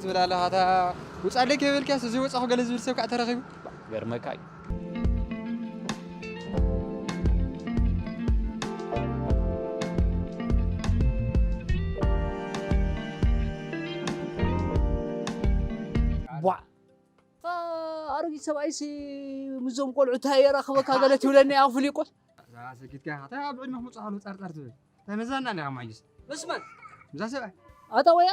ትብል ኣለኻ። እታ ውፃለይ ከይበልካስ እዚ ወፃኹ ገለ ዝብል ሰብ ከዓ ተረኺቡ። ገርመካ እዩ። ቧዕ። ኣሮጊት ሰብኣይሲ ምስዞም ቆልዑ እንታይ የራኽበካ ገለ ትብለኒ ኣኽፍል ይቆል። እዛ ሰኪትካ ኢኻ። እንታይ ኣብ ዕድመ ክመፅእ ከሎ ፃርፃር ትብል? እንታይ መዛና ኣለኻ ማይስ? በስመ ኣብ። እዛ ሰብኣይ። ኣታ ወያ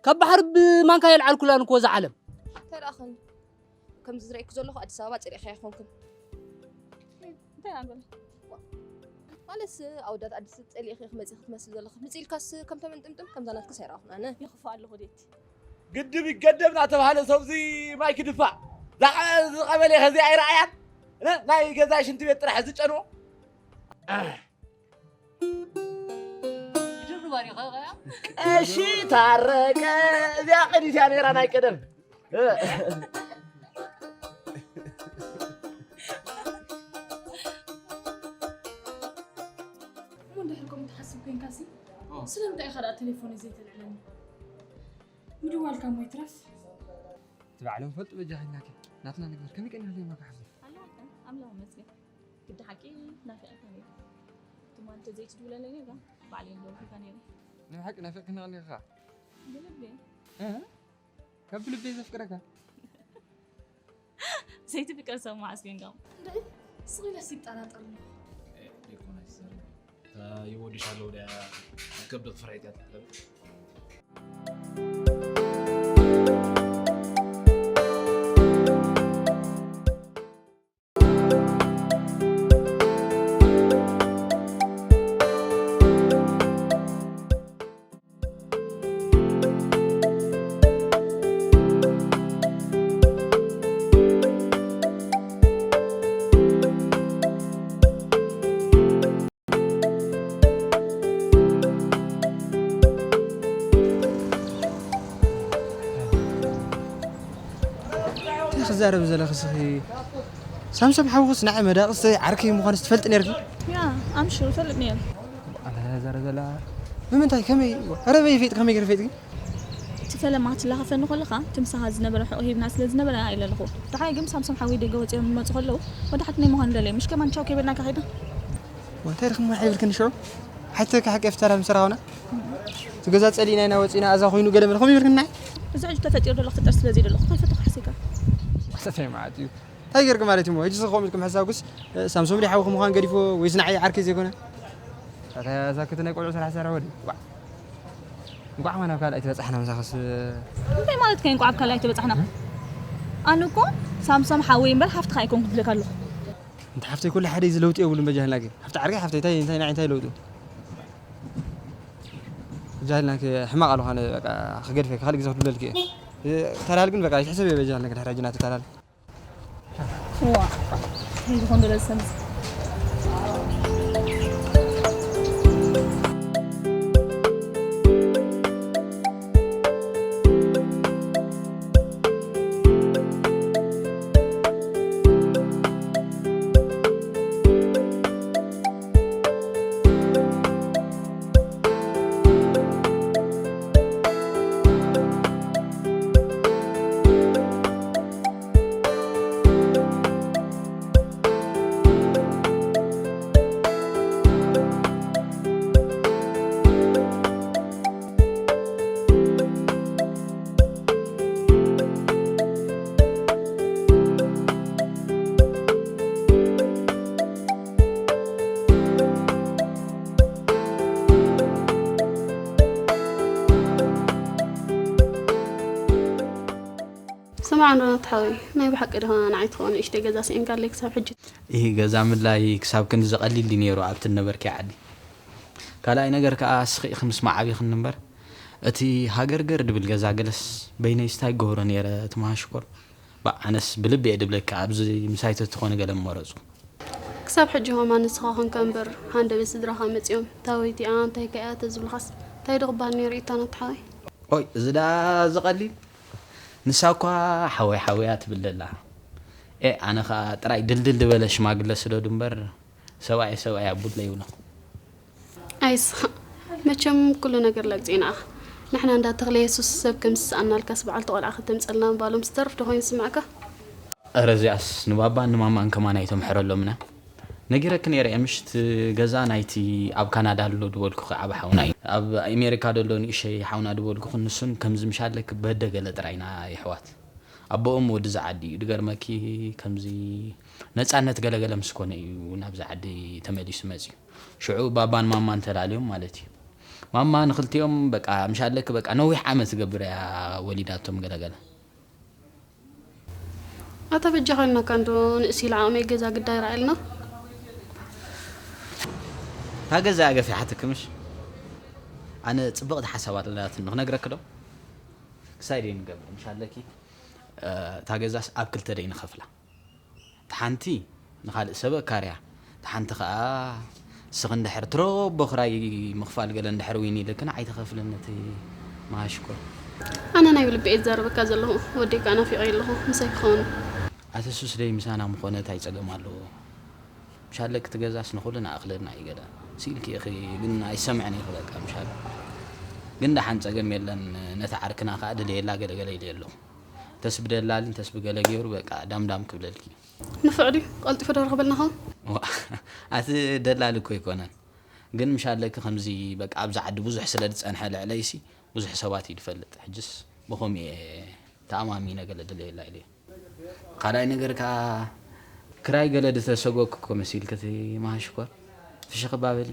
ካብ ባሕሪ ብማንካ የልዓልኩላን እኮ እዛ ዓለም። እንታይ ደኣ ኸን ከምዚ ዝረኣይኩ ዘለኹ ኣዲስ ኣበባ ጸሊእኻ ኣይኮንክን። እንታይ ኣንበል? ማለትስ ኣወዳት ኣዲስ ጸሊእኺ ክመጺ ክትመስል ዘለኺ። ምጽእ ኢልካስ ከም ተመን ጥምጥም ከምዛ ናትክስ ኣይረኣኹን ኣነ። ይኽፋእ ኣለኹ ዴቲ። ግድብ ይገደብ እናተባህለ ሰብዚ ማይ ክድፋእ። ዛቐ-፣ ዝቐበሌ ከዚ ኣይረኣያን። ነ-፣ ናይ ገዛ ሽንቲ ቤት ጥራሕ ዝጨንዎ። ይድርባ ዲኻ ኸያ? ቀሺ ታረቀ፣ እዚኣ ቅኒት እያ ነይራ ናይ ቀደም። እሞ እንድሕር ከምኡ ትሓስብ ኮይንካሲ፣ ኦ። ስለምንታይ ኢኻ ደኣ ቴሌፎነይ ዘይተልዕለኒ? ምድዋልካ እሞ ይትረፍ። እቲ ባዕሎም ፈልጡ በጃኻ ኢልናኪ። ናትና ንግበር። ከመይ ቀኒኻ ዘይማካ ሓፍተይ? ኣለኹ፣ ኣምላኽ ይመስገን። ግዲ ሓቂ ናፊቐካ ነይረ። ትማሊ እንተዘይትድውለለይ ነይርካ፣ ባዕለይ ምደወልኩልካ ነይረ። ናይ ሓቂ ናፊቕክኒ ቀኒኻ? ብልቢ። እ? ካብ ብልበይ ዘፍቅረካ። ዘይትፍቀር ሰብ መዓስ ኮይንካ? እንድዒ፣ ስቕ ኢለስ ይጠራጠር ኣለኹ። እ፣ ደይኮነ ኣይትዛረቢ። እታ ይወድሻለሁ ድያ ከብዲ ክፍርሒት እያ ትጠልብ? እንታይ ክዛረብ ዘለኺ እስኺ? ሳምሶም ሓውኽስ ንዓይ መዳቕስቲ ዓርከይ ምዃኑ ትፈልጢ ነይርኪ? ያ፣ ኣምሹ፣ እፈልጥ ነይረ። ኣነ ዛረብ ዘላ ብምንታይ ከመይ? ኧረ በይ ፈይጥ ከመይ ገይረ ፈይጥኪ? እቲ ፈለማ ክትላኸፈኒ ከለኻ፣ እቲ ምሳኻ ዝነበረ ሕቖ ሂብና ስለ ዝነበረ ኢለ ኣለኹ። ደሓይ ግን ሳምሶም ሓወይ ደገ ወፂኦም ይመፁ ከለዉ፣ ወደ ሓትነይ ምዃኑ ደለየ። ምሽ ከማን ቻው ከይበልናካ ከይድና? እንታይ ኢልክኒ? ማዕረ ይብልክኒ ሽዑ? ሓይተ ካሕቂ ፍታራ ምሰራውና። እቲ ገዛ ጸሊእና ኢና ወጺና፣ ኣዛ ኮይኑ ገለ መለ ከምኡ ይብልክኒ ናይ? እዚ ሕጂ ተፈጢሩ ዘሎ ክትጠር ስለ ዘይደለኹ፣ ከይፈተኹ ሓሲካ። ዋሳታይ መዓት እዩ። እንታይ ጌርክ ማለት እዩ? ሕጂ ዝኸም ኢልኩም ሕሳብኩስ፣ ሳምሶም ዲ ሓውኹም ምዃን ገዲፎ ወይስ ንዓይ ዓርከይ ዘይኮነ? ኣታ እዛ ክቲ ናይ ቆልዑ ስራሕ ሰራሕ ወዲ። ዋ። እንቋዕ ኸ ናብ ካልኣይ ትበጻሕና ምሳኽስ። እንታይ ማለት ከ እንቋዕ ኣብ ካልኣይ ትበጻሕና? ኣነ እኮ ሳምሶም ሓወይ እምበር ሓፍትኻ ኣይኮንኩ ትብለካ ኣለኹ። እንተ ሓፍተይ ኩሉ ሓደ እዩ፣ ለውጢ የብሉን በጃህልና ግን። ሓፍቲ ዓርከይ ሓፍተይ እንታይ፣ እንታይ ንዓይ እንታይ ለውጡ? በጃህልና ከ ሕማቕ ኣለዃነ በቃ ክገድፈካ ካልእ ግዜ ክድውለልኪ እየ። ተላል ግን በቃ ይትሕሰብ እየ በጃህልና ግን ሕራጅ ናተ ተላል። ዋ፣ እንታይ ዝኾን ደለ ዝሰምስ? ስማዕ እንዶ ናቲ ሓወይ፣ ናይ ብሓቂ ድኻ ንዓይ ትኸውን ንእሽተይ ገዛ ስኢንካለይ ክሳብ ሕጂ? ኢሂ፣ ገዛ ምድላይ ክሳብ ክንድዚ ቀሊል ድዩ ነይሩ ኣብቲ ዝነበርክዮ ዓዲ? ካልኣይ ነገር ከኣ እስኺ ኢኺ ምስ መዓቢኽኒ እምበር፣ እቲ ሃገርገር ድብል ገዛ ገለስ በይነይስ ታይ ክገብሮ ነይረ እቲ መሃሽኮር? ባእ፣ ኣነስ ብልቢ እየ ድብለካ ኣብዚ ምሳይ ተትኾኒ ገለ ምመረጽኩ። ክሳብ ሕጂ ኸማን ንስኻ ኾንካ እምበር ሃንደበት ስድራኻ መጺኦም፣ ታወይቲ እያ፣ እንታይ ከ እያ ተዝብሉኻስ እንታይ ዶ ክበሃል ነይሩ ኢታ ናቲ ሓወይ? ኦይ፣ እዚ ደኣ ዝቐሊል። ንሳ እኳ ሓወይ ሓወያ ትብል ደላ። ኤ፣ ኣነ ኸኣ ጥራይ ድልድል ዝበለ ሽማግለ ስደዱ እምበር፣ ሰብኣይ ሰብኣይ ኣቡለይ ይብሎ። ኣይስኻ፣ መቸም ኩሉ ነገር ለግጺ ንኣኻ። ንሕና እንዳ ተኽለ የሱስ ሰብ ከም ዝሰኣናልካስ በዓልቲ ቆልዓ ከተምጸልና ምባሎም ዝተርፍ ዶ ኮይኑ ዝስምዓካ? እረ እዚኣስ ንባባን ንማማን ከማን ኣይተምሕረሎምና። ነጊረኪ ነይረ እየ ምሽ እቲ ገዛ ናይቲ ኣብ ካናዳ ኣሎ ድበልኩኺ ዓቢ ሓውና እዩ። ኣብ ኣሜሪካ ደሎ ንእሸይ ሓውና ድበልኩኺ ንሱን ከምዚ ምሽ ኣለኪ በደ ገለ ጥራይና የሕዋት። ኣቦኦም ወዲ ዝዓዲ እዩ ድገርመኪ ከምዚ ነጻነት ገለገለ ምስ ኮነ እዩ ናብዚ ዓዲ ተመሊሱ መጺኡ። ሽዑ ባባን ማማን ተላልዮም ማለት እዩ። ማማ ንክልቲኦም በቃ ምሽ ኣለኪ በቃ ነዊሕ ዓመት ትገብር እያ ወሊዳቶም ገለገለ። ኣታ በጃኻ ኢልናካ እንዶ ንእስ ኢላ ዓቕመይ ገዛ ግዳይ ርኣየልና። እታ ገዛ እያ ገፊሓትኪ ምሽ? ኣነ ጽብቕቲ ሓሳብ ኣለናትኒ ክነግረኪ ዶ? ክሳይ ደይ ንገብር ምሽ ኣለኪ። እታ ገዛስ ኣብ ክልተ ደይ ንኸፍላ። እታ ሓንቲ ንኻልእ ሰብ እካርያ፣ እታ ሓንቲ ኸኣ እስኺ እንድሕር ትረቦ ክራይ ምኽፋል ገለ እንድሕር ዊን ኢልክን ኣይትኸፍልን ነቲ ማሽኮር። ኣነ ናይ ብልቢ እየ ዝዛረበካ ዘለኹ። ወደይ ከኣ ናፊቐዮ ኣለኹ። ምሳይ ክኸውን። ኣቲ ሱስ ደይ ምሳና ምኾነ ታይ ጸገም ኣለዎ? ምሽ ኣለኪ እቲ ገዛስ ንኹልና ኣኽለልና እዩ ገለ። ስኢልኪ ኢኺ ግን ኣይሰምዕን ኢኺ በቃ ምሽ ኣለ። ግን ደሓን ጸገም የለን ነታ ዓርክና ከኣ ድልየላ ገለ ገለ ኢለ ኣለኹ። ተስቢ ደላልን ተስቢ ገለ ገይሩ በቃ ዳምዳም ክብለልኪ። ንፍዕ ድዩ? ቀልጢፉ ዶ ረኽበልና ኸውን? ዋ፣ ኣቲ ደላሊ እኮ ኣይኮነን። ግን ምሽ ኣለኪ ከምዚ በቃ ኣብዚ ዓዲ ብዙሕ ስለ ዝጸንሐ ልዕለይሲ ብዙሕ ሰባት እዩ ዝፈልጥ። ሕጅስ ብኸምኡ እየ ተኣማሚነ ገለ ድለየላ ኢለ። ካልኣይ ነገር ከኣ ክራይ ገለ ዝተሰጎግኩ እኮ መሲልኪ እቲ መሃሽኮር። ፍሽኽ እባ በሊ።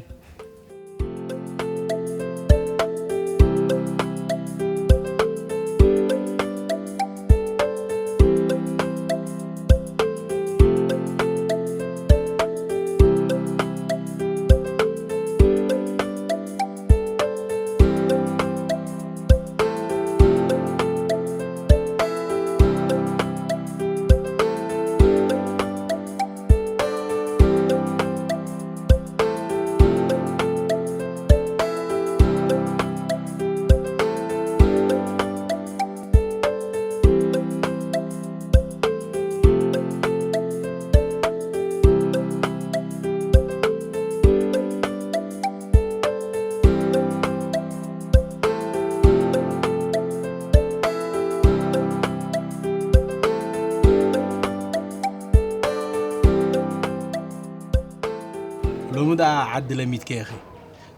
ሎሚ ደኣ ዓዲ ለሚድከ ኢኺ፣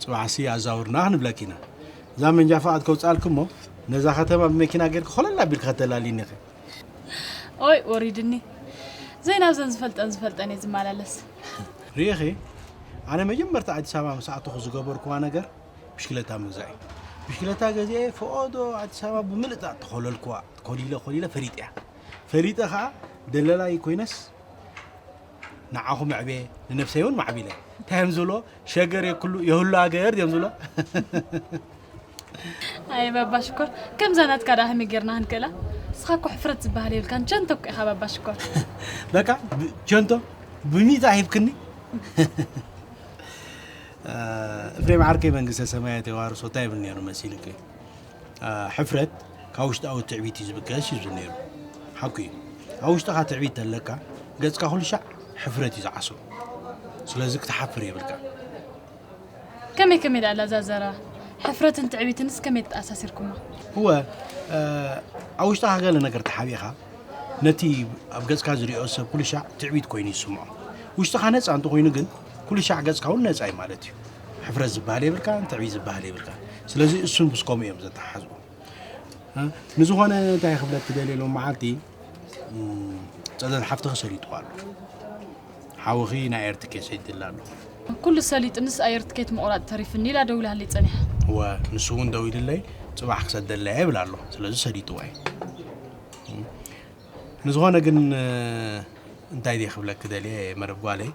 ጽባሕሲ ኣዛውርና ክንብለኪ ኢና። እዛ መንጃ ፍቓድ ከውጽኣልኪ እሞ ነዛ ከተማ ብመኪና ጌርኪ ኮለል ኣቢልኪ ከተላልይኒ ኢኺ። ኦይ ወሪድኒ። ዘይናብዘን ዝፈልጠን ዝፈልጠን እየ ዝመላለስ። ርኢኺ፣ ኣነ መጀመርታ ኣዲስ ኣበባ ምስ ኣተኹ ዝገበርክዋ ነገር ብሽክለታ ምግዛእ እዩ። ብሽክለታ ገዚኤ ፈቐዶ ኣዲስ ኣበባ ብምልእታ ተኾለልክዋ። ኮሊለ ኮሊለ ፈሊጠያ። ፈሊጠ ኸዓ ደለላይ ኮይነስ ንዓኹም ኣዕብየ ንነብሰይ እውን ማዕቢለ። እንታይ እዮም ዝብሎ? ሸገር የክሉ የህሉ ሃገር ድዮም ዝብሎ? ኣይ ባባ ሽኮር፣ ከምዛ ናትካ ደኣ ከመይ ጌርና ክንክእላ? ንስኻ እኮ ሕፍረት ዝበሃል የብልካን፣ ቸንቶ እኮ ኢኻ ባባ ሽኮር። በቃ ብ- ቸንቶ ብሚእታ ሂብክኒ። እ፣ እፍሬም ዓርከይ መንግስተ ሰማያት የዋርሶ እንታይ ይብል ነይሩ መሲልኪ? እ፣ ሕፍረት ካብ ውሽጣዊ ትዕቢት እዩ ዝብገስ እዩ ዝብል ነይሩ። ሓቁ እዩ። ኣብ ውሽጥኻ ትዕቢት ተለካ ገጽካ ኩሉ ሻዕ ሕፍረት እዩ ዝዓስሎ። ስለዚ ክትሓፍር የብልካ። ከመይ ከመይ ደኣ ኣላ እዛ ዘረባ? ሕፍረትን ትዕቢትንስ ከመይ ተኣሳሲርኩማ? እወ፣ ኣብ ውሽጥኻ ገለ ነገር ተሓቢእኻ ነቲ ኣብ ገጽካ ዝሪኦ ሰብ ኩሉ ሻዕ ትዕቢት ኮይኑ ይስምዖ። ውሽጥኻ ነጻ እንተኾይኑ ግን ኩሉ ሻዕ ገጽካ እውን ነጻ እዩ ማለት እዩ። ሕፍረት ዝበሃል የብልካን ትዕቢት ዝበሃል የብልካን። ስለዚ እሱን ምስ ከምኡ እዮም ዘተሓሕዝዎ። ንዝኾነ እንታይ ክብለኪ ደልየ ሎም መዓልቲ ጸደል ሓፍትኺ ሰሊጥዋ ኣሎ። ሓውኺ ናይ ኤር ትኬት ሰዲድላ ኣሎ። ኩሉ ሰሊጥንስ ኣየር ትኬት ምቑራጽ ተሪፍኒ ኢላ ደዊላትለይ ጸኒሓ። እወ ንሱ እውን ደዊሉለይ ጽባሕ ክሰደላ እየ ይብል ኣሎ። ስለዚ ሰሊጥዋ እዩ። ንዝኾነ ግን እንታይ ድየ ክብለኪ ደልየ መረብ ጓለይ፣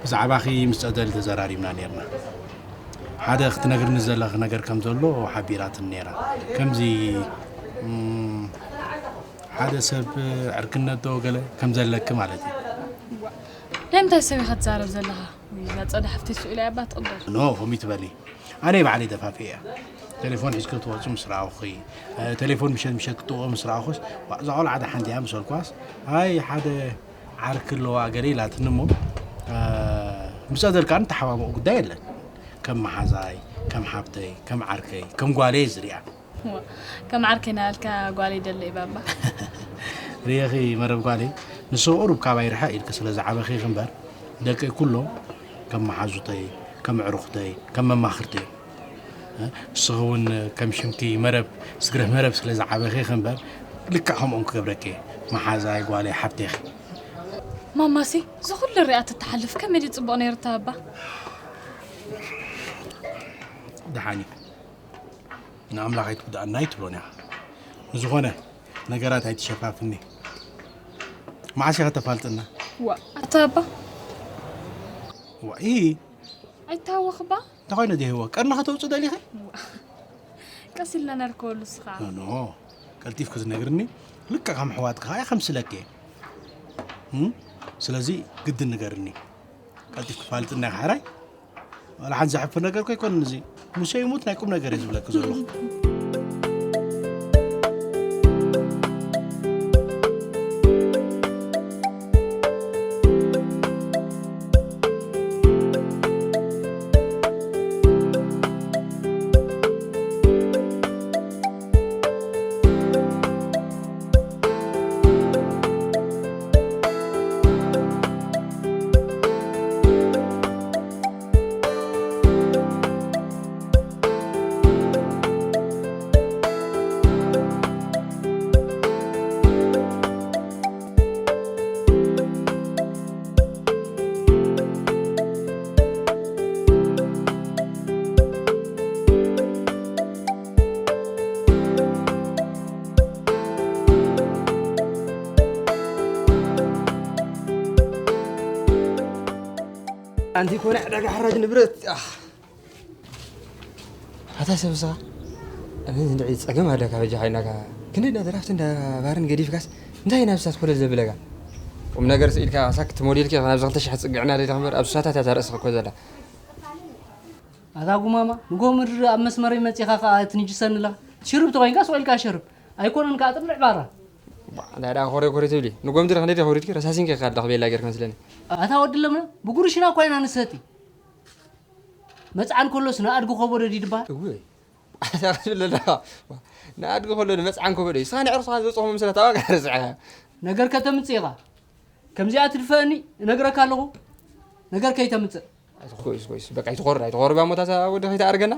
ብዛዕባኺ ምስ ጸደል ተዘራሪብና ኔርና። ሓደ ክትነግርኒ ዘለኺ ነገር ከም ዘሎ ሓቢራትኒ ኔራ። ከምዚ ሓደ ሰብ ዕርክነት ዶ ገለ ከም ዘለኪ ማለት እዩ። ናይ ምንታይ ሰብ ኢኻ ትዛረብ ዘለኻ? እዛ ጸደ ሓፍተይ ስኡ ኢላ እያ እባ ትቕበል። ኖ ከምኡ ትበሊ። ኣነ ባዕለይ ደፋፍኤ እያ። ቴሌፎን ሒዝኪ ክትወጹ ምስ ረኣኹኺ፣ ቴሌፎን ምሸት ምሸት ክትጥቕዑ ምስ ረኣኹስ፣ ዋእ እዛ ቆልዓ ደሓን ድያ ምስ በልኩዋስ፣ ኣይ ሓደ ዓርኪ ኣለዋ ገለ ኢላትኒ እሞ፣ ምስ ጸደል ከኣ ንተሓባብኦ ጉዳይ የለን። ከም መሓዛይ፣ ከም ሓብተይ፣ ከም ዓርከይ፣ ከም ጓለይ ዝሪኣ። ዋ፣ ከም ዓርከይ ናበልካ ጓለይ ደለ እዩ ባባ። ርኢኺ መረብ ጓለይ፣ ንሱ ቁሩብ ካባይ ርሕቕ ኢልኪ ስለ ዝዓበኺ እምበር፣ ደቀይ ኩሎም ከም መሓዙተይ፣ ከም ኣዕሩኽተይ፣ ከም መማኽርተይ እዮም። እ፣ ንስኺ እውን ከም ሽምኪ መረብ፣ ስግረ መረብ ስለ ዝዓበኺ እምበር፣ ልክዕ ከምኦም ክገብረኪ እየ። መሓዛይ፣ ጓለይ፣ ሓብተይ ኢኺ። ማማሲ፣ እዚ ኩሉ ሪኣ ትተሓልፍ ከመይ ድዩ ጽቡቕ ነይሩ እታ ባባ? ደሓን እዩ። ንኣምላኽ ኣይትጉድኣና ኣይትብሎን ኢኻ። ብዝኾነ፣ ነገራት ኣይትሸፋፍኒ። መዓስ ኢኻ ተፋልጥና? ዋ፣ ኣታ ኣባ። ዋኢ። ኣይታወኽባ? እንታይ ኮይነ ድህዎ? ቀርንኻ ተውፅእ ደሊኻ? ዋ። ቀስ ኢልና ነርከበሉ እስኻ። ኖ፣ ኖ። ቀልጢፍኪ ዝነግርኒ፣ ልክዕ ከም ኣሕዋትኪ ኸዓ ከምስለኪ እየ። እም? ስለዚ ግድን ንገርኒ። ቀልጢፍኪ ፋልጥና ኢኻ ሕራይ? ዋላ ሓንቲ ዘሕፍር ነገር እኮ ኣይኮነን እዚ። ሙሴ ይሙት ናይ ቁም ነገር እየ ዝብለኪ ዘለኹ። ኣንቲ ኮነ ዕዳጋ ሓራጅ ንብረት፣ ኣህ። ኣታ ሰብ ስኻ፣ ኣነ እንድዒ ጸገም ኣለካ በጃኻ ኢልናካ። ክንዲ እንዳ ድራፍት እንዳ ባርን ገዲፍካስ፣ እንታይ ናብ እሳት ኮለል ዘብለካ? ቁም ነገር ስኢልካ፣ ሳክት ሞዴልኪ ናብዚ ክልተ ሽሕ ጽግዕና ደሊኻ እምበር፣ ኣብ ሱሳታት እያ እታ ርእስኻ እኮ ዘላ። ኣታ ጉማማ፣ ንጎ ምድሪ ኣብ መስመረይ መጺኻ ከኣ ትንጅሰኒ ኣለኻ። ትሽርብ ተኾይንካ ስቕ ኢልካ ሸርብ። ኣይኮነን ከኣ ጥልዕ ባራ። ባ፣ እንታይ ደኣ ኮሬ ኮሬ ትብሊ? ንጎ ምድሪ ክንደይ ደኣ ኮሪድኪ? ረሳሲንኪ ኢኻ ኣለኺ ቤላ ጌርኪ መስለኒ። ኣታ ወዲ ለምለም፣ ብጉርሽና እኳ ኢና ንሰቲ። መጽዓን ከሎስ ንኣድጊ ከበዶ ድዩ ድበሃል? እወ። ኣታ ክትብል ኣለኻ። ንኣድጊ ከሎ ንመጽዓን ከበዶ እዩ። ንስኻ ንዕርፍኻ ዝወጽኹ መምሰላት ኣባካ ርስዐ። ነገር ከተምጽእ ኢኻ። ከምዚኣ ትድፈእኒ እነግረካ ኣለኹ። ነገር ከይተምጽእ። ኣይትኾይስ፣ ኮይስ። በቃ ኣይትኾር፣ ኣይትኾር እባ ሞታ እዛ ወዲ ከይትኣርገና።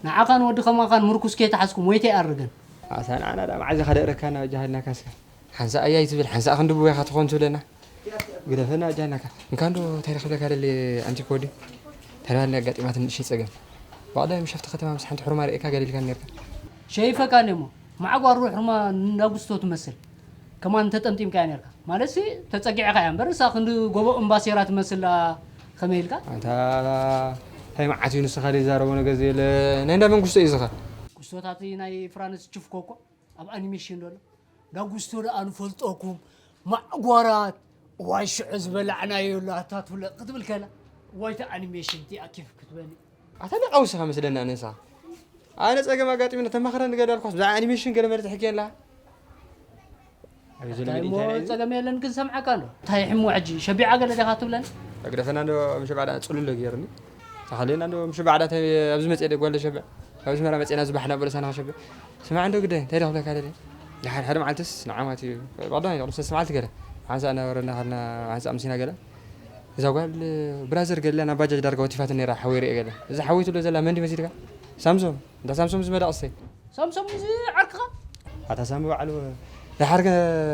ንዓኻን ወዲ ከማኻን ምርኩስ ከይተሓዝኩም ወይ ተይኣርገን። ኣታ ንዓና ዳ መዓዝ ኢኻ ደእረካና በጃኻ ኢልናካ እስከ። ሓንሳእ ኣያይ ትብል፣ ሓንሳእ ክንዲ ቡያኻ ትኾን ትብለና። ግደፈና ኣጃናካ። እንካንዶ እንታይ ክብለካ ደልየ ኣንቲ ኮዲ? ተላል ኣጋጢማት ንእሽተይ ጸገም። ብቐዳም ሸፍቲ ከተማ ምስ ሓንቲ ሕርማ ርእየካ ገሊልካ ነርካ። ሸይፈካ እሞ ማዕጓሩ ሕርማ እንዳጉስቶ ትመስል። ከማን ተጠምጢምካ ነርካ። ማለትሲ ተጸጊዕካ እያ እምበር እሳ ክንዲ ጎቦ እምባሴራ ትመስላ ከመይ ኢልካ? ኣንታ እንታይ መዓት እዩ ንስኻ ዘይዛረቦ ነገር ዘየለ ናይ እንዳ መንግስቶ እዩ ዝኻ። ጉስቶታት ናይ ፍራንስ ችፍኮ እኮ ኣብ ኣኒሜሽን ደሎ። ዳጉስቶ ደኣ ንፈልጠኩም ማዕጓራት። እዋይ ሽዑ ዝበላዕናዮ ኣሎ ኣታ ትብለ ክትብል ከላ እዋይ እቲ ኣኒሜሽን እቲኣ ኬፍ ክትበሊ። ኣታ ደቃውስኻ መስለና ኣነሳ። ኣነ ጸገም ኣጋጢሙና ተማኽረኒ ገለ ኣልኳስ ብዛዕባ ኣኒሜሽን ገለ መለ ትሕኪ ኣላ። ኣበይ ዘሎ እንታይ ሚድያ እሞ እንታይ እዩ? ጸገም የለን ክንሰምዓካ ኣሎ። እንታይ ሕሞ ሕጂ ሸቢዓ ገለ ዲኻ ትብለኒ? ኣግደፈና እንዶ ምሸባዕዳ ጽሉሎ ገይርኒ። ተኻልየና እንዶ ምሸባዕዳ እንታይ ኣብዚ መጽኤ ጓል ሸበ። ኣብ ኣስመራ መጽኤና ዝባሕና በለሳና ሸበ። ስማዕ እንዶ ግደ እንታይ ደኽለካ ደለ? ድሓር ሓደ መዓልትስ ንዓማት እዩ። ባዕዳ ይቕልሰ ስማዕልቲ ገለ። ሓንሳ እናበረና ኻልና ሓንሳ ኣምሲና ገለ። እዛ ጓል ብራዘር ገለ ናብ ባጃጅ ዳርጋ ወቲፋት ነራ ሓወይ ርኤ ገለ። እዛ ሓወይ ትብሎ ዘላ መን ድዩ መሲልካ? ሳምሶም። እንዳ ሳምሶም ዝመዳ ቀስተይ። ሳምሶም እዚ ዓርክኻ? ኣታ ሳሚ ባዕሉ ደሓር ከ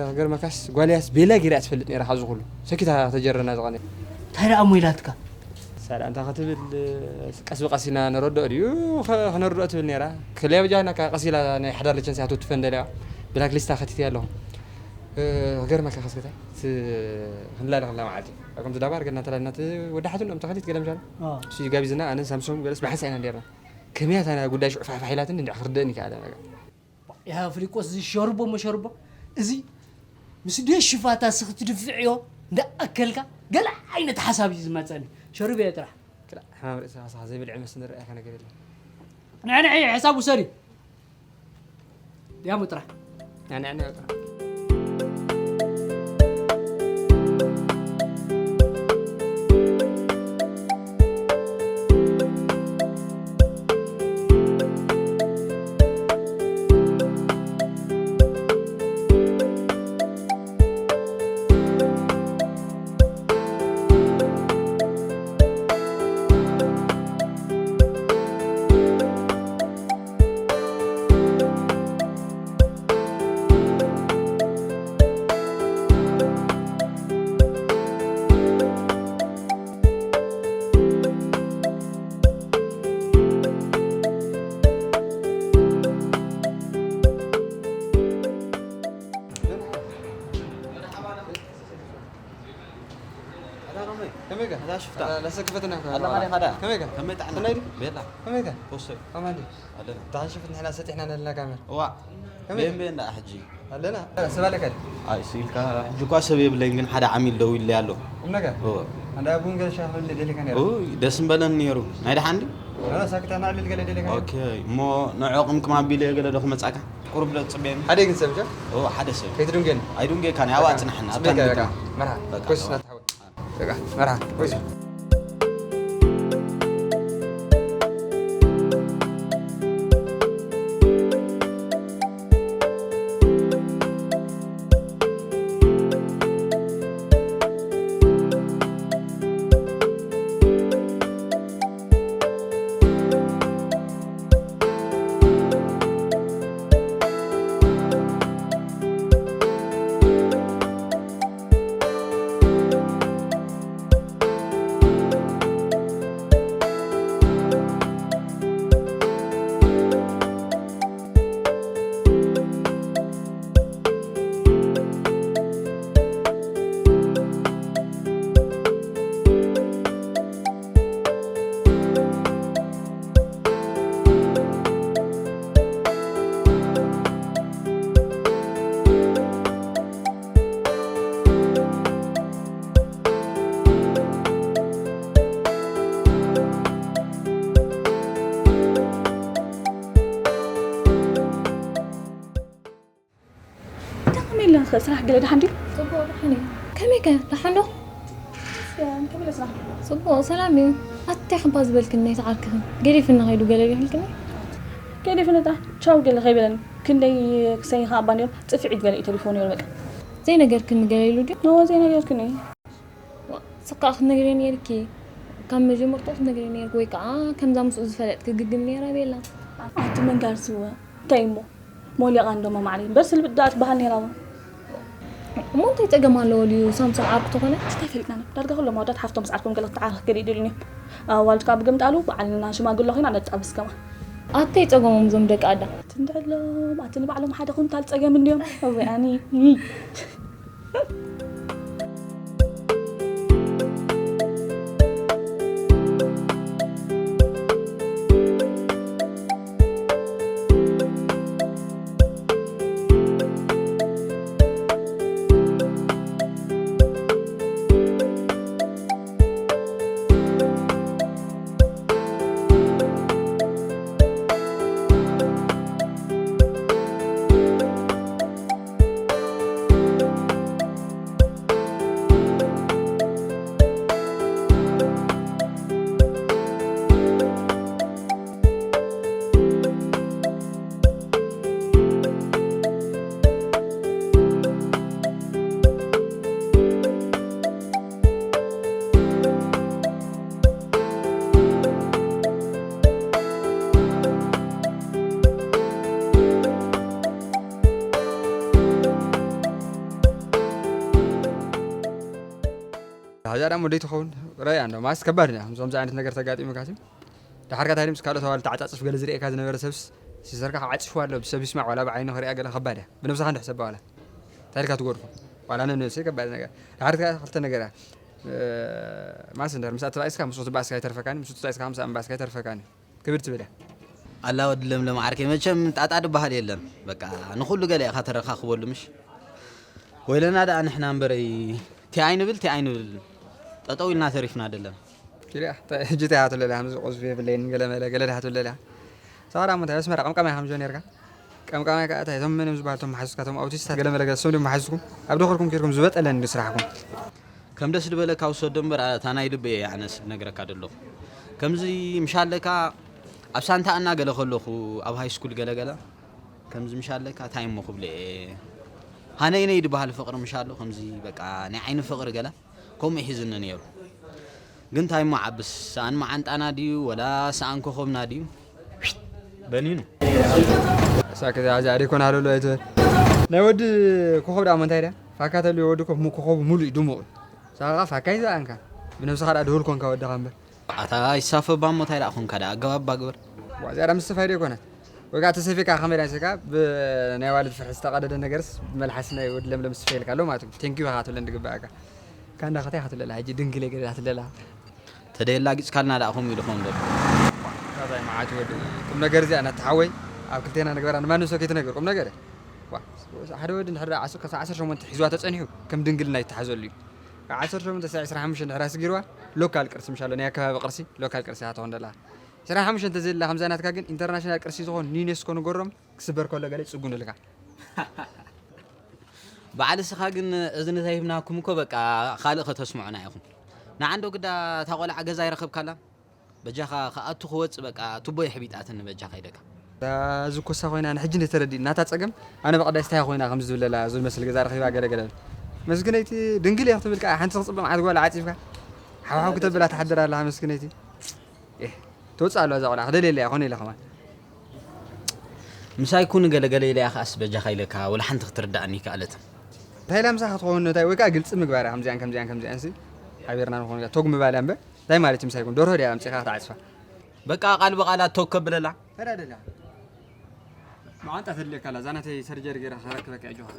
ክገርመካስ ጓልያስ ቤላ ጌራ ትፈልጥ ነራ። ካብዚ ኩሉ ሰኪታ ተጀረና ዝቐነ። እንታይ ደኣ እሞ ኢላትካ? ሳላ እንታ ክትብል ቀስ ብቀስ ኢና ነረድኦ ድዩ? ከ-፣ ክነረድኦ ትብል ነራ። ክልያ በጃና ከ ቀስ ኢላ ናይ ሓዳር ልቸንስ እያ ትውትፈን ደልያ። ብላክ ሊስታ ከቲት ኣለኹ። እ፣ ክገርመካ ከስከታይ ስ-፣ ክንላለ ከላ መዓልቲ። ከምዚ ዳባር ገና ተላልና ት-፣ ወዳሓቱ እንዶም ተኸሊት ገለ ምሻል። አ። እሱ ይጋቢዝና ኣነ ሳምሶም ገለስ ብሓንሳ ኢና ነርና። ከመይ እያ እታ ጉዳይ ሽዑ ፋሕፋሕ ኢላትኒ እንድዒ ክርደእኒ ይከኣለ ነገር። ያ ፍሊቆስ እዚ ሸርቦ መሸርቦ እዚ ምስ ዴሽ ሽፋታ ስኽ ትድፍዕዮ እንዳኣከልካ ገለ ዓይነት ሓሳብ እዩ ዝመፀኒ። ሸርብ እየ ጥራሕ። ክላ ሕማም ርእሲ ካሳኻ ዘይብል ዕመስ ንርኣያ ከነገር የለን። ንዕንዒ ሕሳብ ውሰዲ። ያሙ ጥራሕ። ንዕንዒ ጥራሕ። ሽፍታ። ለሰክፈትና። ኣላ ካለ ካዳ። ከመይ ከ? ከመይ ጥዕና? ሰናይ ድዩ? ቤላ። ከመይ ከ? ተወሰይ። ኣማን ድዩ? ኣለና። ደሓን ሽፍት ንሕና ሰጢሕና ነለና ካሜራ። እዋ። ከመይ? ቤን ቤን ደኣ ሕጂ። ኣለና። ሰብ ኣለካ? ኣይ፣ ስኢልካ። ሕጂ እኳ ሰብ የብለይን፣ ግን ሓደ ዓሚል ደው ኢለ ኣሎ። ቁም ነገር? እዎ። ኣንዳ ቡን ገለ ሻሂ ክብል ደሊካ ነይሩ። ኡይ፣ ደስ ምበለኒ ነይሩ። ናይ ደሓን ድዩ? ኖ፣ ኖ፣ ሳክታ ናዕልል ገለ ደሊካ ነይሩ። ኦኬ፣ እሞ ንዖ ቅምቅም ኣቢለ ገለ ዶ ክመጻካ? ቁሩብ ዶ ትጽበየኒ? ሓደ ግን ሰብ ጃ? እዎ፣ ሓደ ሰብ። ከይትዱንገኒ? ኣይዱንጌካን፣ ያው በቃ፣ ኣጽናሕና፣ ጽበይ ኣብታ በቃ። ንግባ። መርሃ። በቃ፣ ኩስ እዋ። ናትሓወ። በቃ፣ መርሃ፣ ወይስ እንታይ ከመይ ኢለ ንኽእል? ስራሕ ገለ ደሓን ድዩ? ጽቡቕ፣ ደሓን እዩ። ከመይ ከ? ደሓን ዶ? እስከ ከመይ ኢለ ስራሕ? ጽቡቕ፣ ሰላም እዩ። ኣታ ሕባ ዝበልክኒ ናይቲ ዓርክኽን ገዲፍኒ ከይዱ ገለ ዶ ይብልክኒ? ገዲፍኒ ታ ቻው ገለ ከይበለኒ። ክንደይ ክሰይኻ እባ ነይሩ፣ ጽፍዒት ገለ እዩ ተሪፎ ነይሩ በቃ። ዘይነገርክኒ ገለ ኢሉ ድዩ? ኖ፣ ዘይነገርክኒ። ዋ፣ ስኻ ክትነግርዮ ነይርኪ። ካብ መጀመርታኡ ክትነግርዮ ነይርኪ፣ ወይ ከዓ ከምዛ ምስኡ ዝፈለጥኪ ግግም ነይራ ቤላ። ኣቲ መንጋር ስወ፣ እንታይ እሞ? ሞሊቓ እንዶ መማዕለይ እምበር ስልብት ደኣ ትበሃል ነይራ እሞ። እሞ እንታይ ጸገም ኣለዎ ድዩ ሳምሶን ዓርኩ ተኾነ? እንታይ ፈሊጥና? ዳርጋ ኩሎም ኣወዳት ሓፍቶም ምስ ዓርኮም ገለ ክትዓርኽ ገለ ይደልዩ እዮም። ኣዋልድ ከኣ ብግምጣሉ በዓልና ሽማግሎ ኾይና ነጣብስ ከማ። ኣተይ ጸገሞም እዞም ደቂ ኣዳ። ኣቲ እንድዕሎም፣ ኣቲ ንባዕሎም ሓደ ኩንታል ጸገም እንድዮም። እወ ኣኒ። እዛ ደሞ ደይ ትኸውን ረያ እንዶ ማስ ከባድ እያ። ከምዚ ዓይነት ነገር ተጋጢሙካ ሲ፣ ድሓርካ እንታይ ድምፂ ካልኦት ኣዋልድ ተዓፃፅፍ ገለ ዝርእየካ ዝነበረ ሰብስ፣ ሲሰርካ ከዓ ዓፂፍዋ ኣሎ፣ ብሰብ ይስማዕ ዋላ ብዓይኑ ክሪኣ ገለ ከባድ እያ። ብነብስኻ እንዶ ሕሰባ ዋላ። እንታይ ኢልካ ትጎድፎ? ዋላ ነነብሰይ ከባድ ነገር። ድሓርካ ክልተ ነገር እያ። እ፣ ማስ እንድሕር ምስኣ ተባኢስካ፣ ምስኡ ትባእስካ ኣይተርፈካን፣ ምስኡ ተባኢስካ፣ ምስኣ ምባእስካ ኣይተርፈካን። ክብድ ትብል እያ። ኣላ ወዲ ለምለም ዓርከይ፣ መቸም ጣጣ ድበሃል የለን። በቃ ንኹሉ ገለ ኢኻ ተረኻኽበሉ ምሽ? ወይለና ደኣ ንሕና እምበረይ፣ ቲ ኣይንብል፣ ቲ ኣይንብል። ጠጠው ኢልና ተሪፍና ደለን። ኪልያ፣ ተ-፣ ሕጂ እንታይ ሃትለላ፣ ከምዚ ቁዝፊ የብለይን፣ ገለ መለ፣ ገለ ድሃትለላ። ሳራ፣ እሞ እንታይ፣ ኣስመራ ቀምቃማይ ከም ጆን ነርካ? ቀምቃማይ ከኣ፣ እንታይ፣ እቶም መን እዮም ዝበሃል፣ እቶም መሓዙትካ፣ እቶም ኣውቲስታት፣ ገለ መለ፣ ገለ፣ እሶም ድዮም መሓዙትኩም? ኣብ ደኸርኩም ኬድኩም ዝበጠለን እንዲ ስራሕኩም። ከም ደስ ዝበለካ ውሰዶ እምበር፣ ኣታ ናይ ልበይ እየ ኣነስ ዝነግረካ ዘለኹ። ከምዚ ምሽ ኣለካ፣ ኣብ ሳንታ እናገለ ከለኹ፣ ኣብ ሃይ ስኩል ገለ ገለ፣ ከምዚ ምሽ ኣለካ፣ እንታይ እሞ ክብሎ እየ? ሃነይ ነይ ድበሃል ፍቕሪ ምሽ ኣሎ፣ ከምዚ በቃ ናይ ዓይኒ ፍቕሪ ገለ፣ ከምኡ ሒዝኒ ነይሩ። ግን እንታይ እሞ ዓብስ፣ ሰኣን መዓንጣና ድዩ፣ ወላ ሰኣን ኮኾብና ድዩ? በኒኑ። ሳክት፣ ኣዛ ሪኮን ሃለሉ ኣይትበል። ናይ ወዲ ኮኾብ ደኣ እሞ እንታይ ድያ? ፋካ ተልዮ ወዲ ኮ-፣ ኮኾቡ ሙሉእ እዩ፣ ድሙቕ እዩ። ሳኻ ፋካ ይዘኣንካ። ብነብስኻ ደኣ ድሁል ኮንካ ወድኻ እምበር። ኣታ ይሳፈ ባሞ እንታይ ደኣ ኮንካ ደኣ ኣገባብ ባግበር። ዋ፣ እዚኣ ደኣ ምስትፋይ ዶ ኣይኮነት? ወይ ከዓ ተሰፊካ ከመይ ደኣ ንስካ ብናይ ዋልድ ፍርሒ ዝተቐደደ ነገርስ ብመልሓስ ናይ ወዲ ለምለም ዝስፈየልካ ኣሎ ማለት እዩ። ቴንኪዩ ኢኻ ክትብለን ዝግበኣካ። ካንዳ ኸታይ ክትብለላ ሕጂ ድንግል የገደዳ ክትብለላ። ተደየላጊጽካልና ደኣ ከምኡ ኢሉ ክኸውን ደሎ። ካዛይ መዓት ወዲ ቁም ነገር እዚኣ ናታ ሓወይ ኣብ ክልቴና ንግበራ ንማንም ሰብ ከይትነግር ቁም ነገር። ዋ፣ ሓደ ወዲ እንድሕር ደኣ ዓስ-፣ ክሳብ ዓሰርተ ሸሞንተ ሒዝዋ ተጸኒሑ ከም ድንግልና ይተሓዘሉ እዩ። ካብ ዓሰርተ ሸሞንተ ክሳብ ዕስራን ሓሙሽተን እንድሕር ኣስጊርዋ ሎካል ቅርሲ ምሻሎ ናይ ኣከባቢ ቅርሲ ሎካል ቅርሲ እያ ትኾን ደላ። ዕስራን ሓሙሽተን እንተዘየላ ከምዛ ናትካ ግን ኢንተርናሽናል ቅርሲ ዝኾን ንዩኔስኮ ንገሮም ክስበር ከሎ ገለ ይጽጉኑልካ። በዓል እስኻ ግን እዝኒ ተሂብናኩም እኮ በቃ ካልእ ከተስምዑና ኢኹም። ንዓንዶ ግዳ እታ ቆልዓ ገዛ ይረኸብካላ? በጃኻ ክኣቱ ክወጽእ በቃ ቱቦ የሕቢጣትኒ በጃኻ ኢለካ። እዛ ዝኮሳ ኮይና ንሕጂ እንደ ተረዲእ ናታ ጸገም ኣነ በቐዳይ ስታይ ኮይና ከም ዝብለላ ዝመስል ገዛ ረኺባ ገለ ገለ። መስግነይቲ ድንግል እየ ክትብል ከኣ ሓንቲ ክጽብቕ መዓት ጓል ዓጺፍካ ሓውሓው ክተብላ ትሓድር ኣለኻ መስግነይቲ። ኤህ፣ ትወጽእ ኣለዋ እዛ ቆልዓ፣ ክደልየላ እየ፣ ኮነ ኢለ ከማን። ምሳይ ኩን ገለ ገለ ኢለ እያ ከኣስ በጃኻ ኢለካ፣ ወላ ሓንቲ ክትርድኣኒ ይከኣለትን። እንታይ ኢላ ምሳኻ ትኸውን፣ እንታይ ወይ ከኣ ግልጺ ምግባር እያ፣ ከምዚኣን ከምዚኣን ከምዚኣንሲ ሓቢርና ንኾን እያ፣ ቶግ ምባል እያ እምበር፣ እንታይ ማለት እዩ ምሳይ ኩን? ደርሆ ድያ ኣምጺኻ ክትዓጽፋ? በቃ ቃል ብቓላ ቶግ ከብለላ። ተዳደላ። መዓንጣ ተድልየካ ኣላ፣ እዛ ናተይ ሰርጀሪ ገይራ ክረክበካ እየ፣ ኣጆኻ።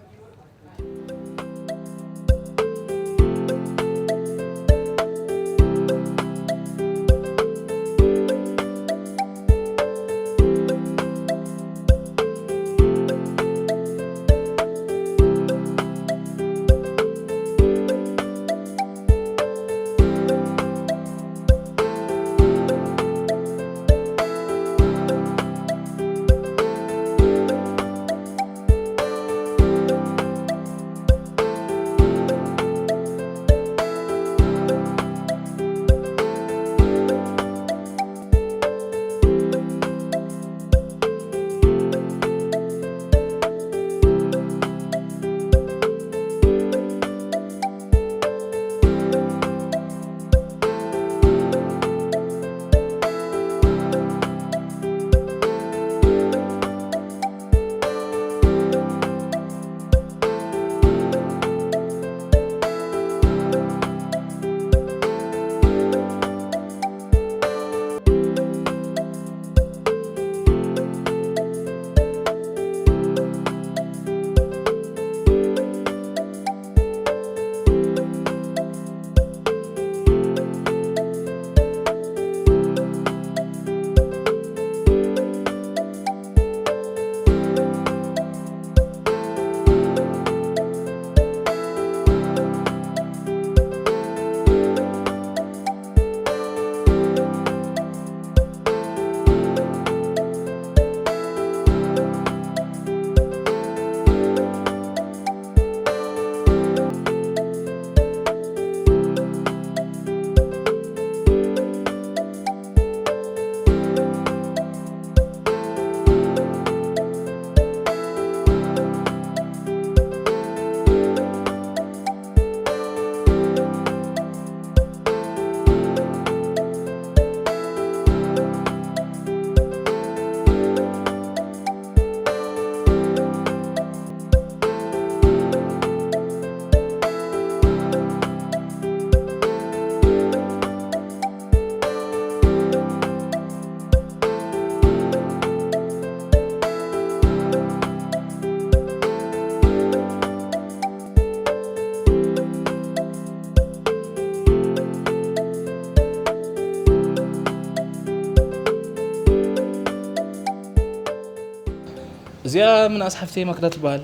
እዚኣ ምንኣስ ሓፍተይ ማክዳ ትበሃል።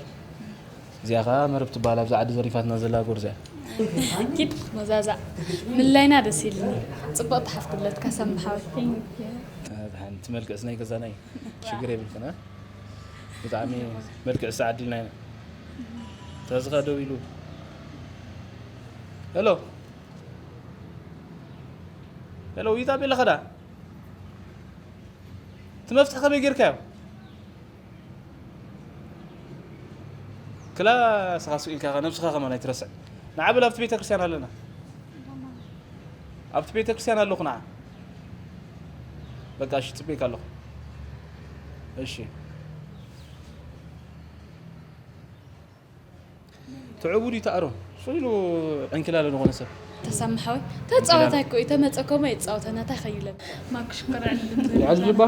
እዚኣ ኸዓ መረብ ትበሃል፣ ኣብዚ ዓዲ ዘሪፋትና ዘላ ጎርዚያ። ኪድ መዛዛ። ምልላይና ደስ ኢልኒ። ጽብቕቲ ሓፍቲ ኣለትካ ሳሚ ሓወይ። ኣድሓን፣ እቲ መልክዕስ ናይ ገዛና እዩ። ሽግር የብልክን፣ እ? ብጣዕሚ መልክዕ ዝተዓዲልና ኢና። ተዝኻ ደው ኢሉ። ሄሎ። ሄሎ፣ ይታ ቤለኸዳ? እቲ መፍትሒ ከመይ ጌርካዮ? ክላ ንስኻ ስቕ ኢልካ ኢኻ፣ ነብስኻ ከማን ኣይትረስዕ። ንዓ በል ኣብቲ ቤተ ክርስቲያን ኣለና። ኣብቲ ቤተ ክርስቲያን ኣለኹ ንዓ። በቃ እሺ፣ ጽበይካ ኣለኹ። እሺ። ትዕቡድ እዩ ተኣሮን። ስቕ ኢሉ ዕንኪላለ ዝኾነ ሰብ። ተሰማሓወይ ተጻወታይ እኮ እዩ፣ ተመጸ ኮሞ ይጻወተና፣ እንታይ ኸይለን። ማክ ሽኮር ዕድል ልዕል ዝባ።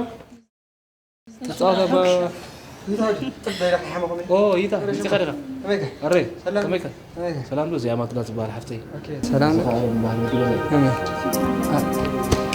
ተጻወታ ባ-፣ ይታ ጥብ ዳይራ ሓመኹም ኦ ይታ ይታ ኸደኻ ከመይከ ኣረ ሰላም። ከመይከ ከመይከ ሰላም ዶ እዚኣ ማክላ ትበሃል ሓፍተይ ሰላም ዝኸዓ ባህል ምግቢ ዘይ እም።